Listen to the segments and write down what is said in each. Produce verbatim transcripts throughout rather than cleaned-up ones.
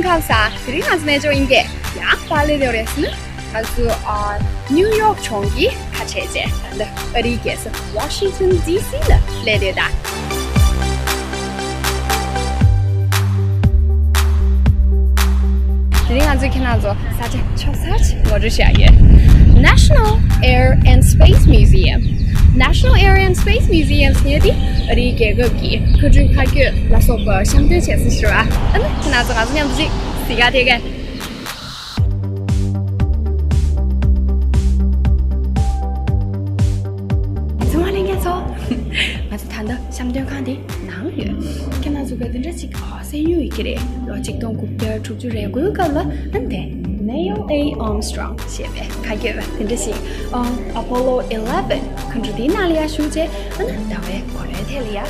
ཁམས་བཟང་། དེ་རིང་ང་ཚོ་གནས་མཆོག་དབྱིན་སྐད་ཡང་པར་ལས་དེ་རེད་ཟེར་ན། ང་ཚོ་ཨ་ནིའུ་ཡོག་གྲོང་གི་ཁ་ཆེ་ཆེ་ད་ལྟ་ཨ་རིའི་རྒྱལ་ས་ཝ་ཤིང་ཊོན་ཌི་སི་ལ་སླེབས་ཡོད་ད། དེ་རིང་ང་ཚོས་ཁྱེད་རང་ཚོ་ས་ཆ་ཆ་ཚང་ངོ་སྤྲོད་བྱ་ཡོད། National Air and Space Museum. National Air and Space Museum ཟེར་དེ་ཨ་རིའི་རྒྱལ་ཁབ་ཀྱི་མཁའ་འགྲུལ་མཁའ་སྐྱོད་ལ་སོགས་པ་བཤམས་སྟོན་བྱེད་ས་ཞིག་རེད་བ། ཨ་ནི་ཁྱེད་རང་ཚོ་ང་ཚོ་མཉམ་དུ་ཅིག་གཟིགས་ག་ཐད་ཀ། ཚང་མ་ལྷན་རྒྱས་ཚོ། ང་ཚོ་ད་ལྟ་བཤམས་སྟོན་ཁང་དེ་ནང་ལ་ཡོད། ཁྱེད་རང་ཚོ་ག་དེ་འདྲ་ཅིག་ཨ་གསན་མྱོང་ཡོད་ཀྱི་རེད། ལོ་ཆིག་སྟོང་དགུ་བརྒྱ་དྲུག་ཅུ་རེ་དགུའི་སྐབས་ལ་ཨ་ནི་དེ་Neil A Armstrong ཞེས་པའི་མཁའ་སྐྱོད་དེ་འདྲ་ཞིག་ཨ་Apollo eleven མཁའ་འགྲུལ་དེའི་ནང་ལ་ཡར་ཞུགས་རྗེས་ཨ་ནི་ཟླ་བའི་གོ་ལའི་ཐད་ལ་ཡར་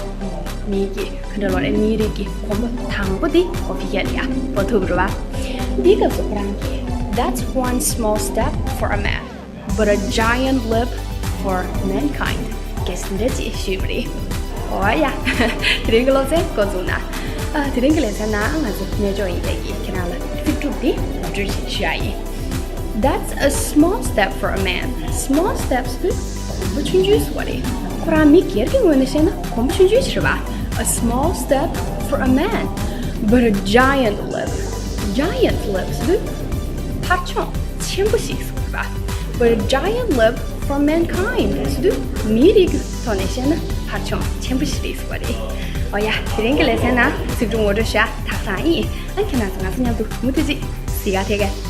མིའི་གི་ག་འདྲ་ལབ་རེད། མིའི་རིགས་ཀྱི་གོམ་པ་དང་པོ་དེ་ཨོ་ཕི་ཡ་ལ་ཡ་སྤོ་ཐུབ་རེད་བ། འདིའི་སྐབས་སུ་ཁོ་རང་གིས That's one small step for a man, but a giant leap for mankind. གལ་སྲིད་འདྲ་ཅིག་ཞུས་པ་རེད། ཨོ་ཡ། དེ་རིང་གི་སློབ་ཚན་འགོ་འཛུགས་ན། ཨ་དེ་རིང་གི་ལེ་ཚན་ནང་ང་ཚོ་གནས་མཆོག་དབྱིན་སྐད་ཀྱི་ཁྱེད་རང་ལ་ཚིག་གྲུབ་འདི་ངོ་སྤྲོད་ཞུ་ཡ་ཡིན། That's a small step for a man. Small steps ཟེར་དུས་གོམ་པ་ཆུང་ཆུང་ཟེར་བ་རེད། ཁོ་རང་མི་སྒེར་གྱི་ངོས་ནས་བཤད་ན་གོམ་པ་ཆུང་ཆུང་ཞིག་རེད་བ། A small step for a man, but a giant leap. Giant leap ཟེར་དུས་ཕར་མཆོང་ཆེན་པོ་ཞིག་ཟེར་བ་རེད་བ། But a giant leap for mankind ཟེར་དུས་མིའི་རིགས་ཀྱི་ཐོག་ནས་བཤད་ན་ཕར་མཆོང་ཆེན་པོ་ཞིག་རེད་ཟེར་བ་རེད། ཨོ་ཡ། དེ་རིང་གི་ལེ་ཚན་ནང་ཚིག་གྲུབ་ངོ་སྤྲོད་བྱ་ད་ག་རང་ཡིན། ཨ་ཁྱེད་རང་ཚོ་ང་ཚོ་མཉམ་དུ་མུ་མཐུད་ཅིག་གཟིགས་ག་ཐད་ཀ།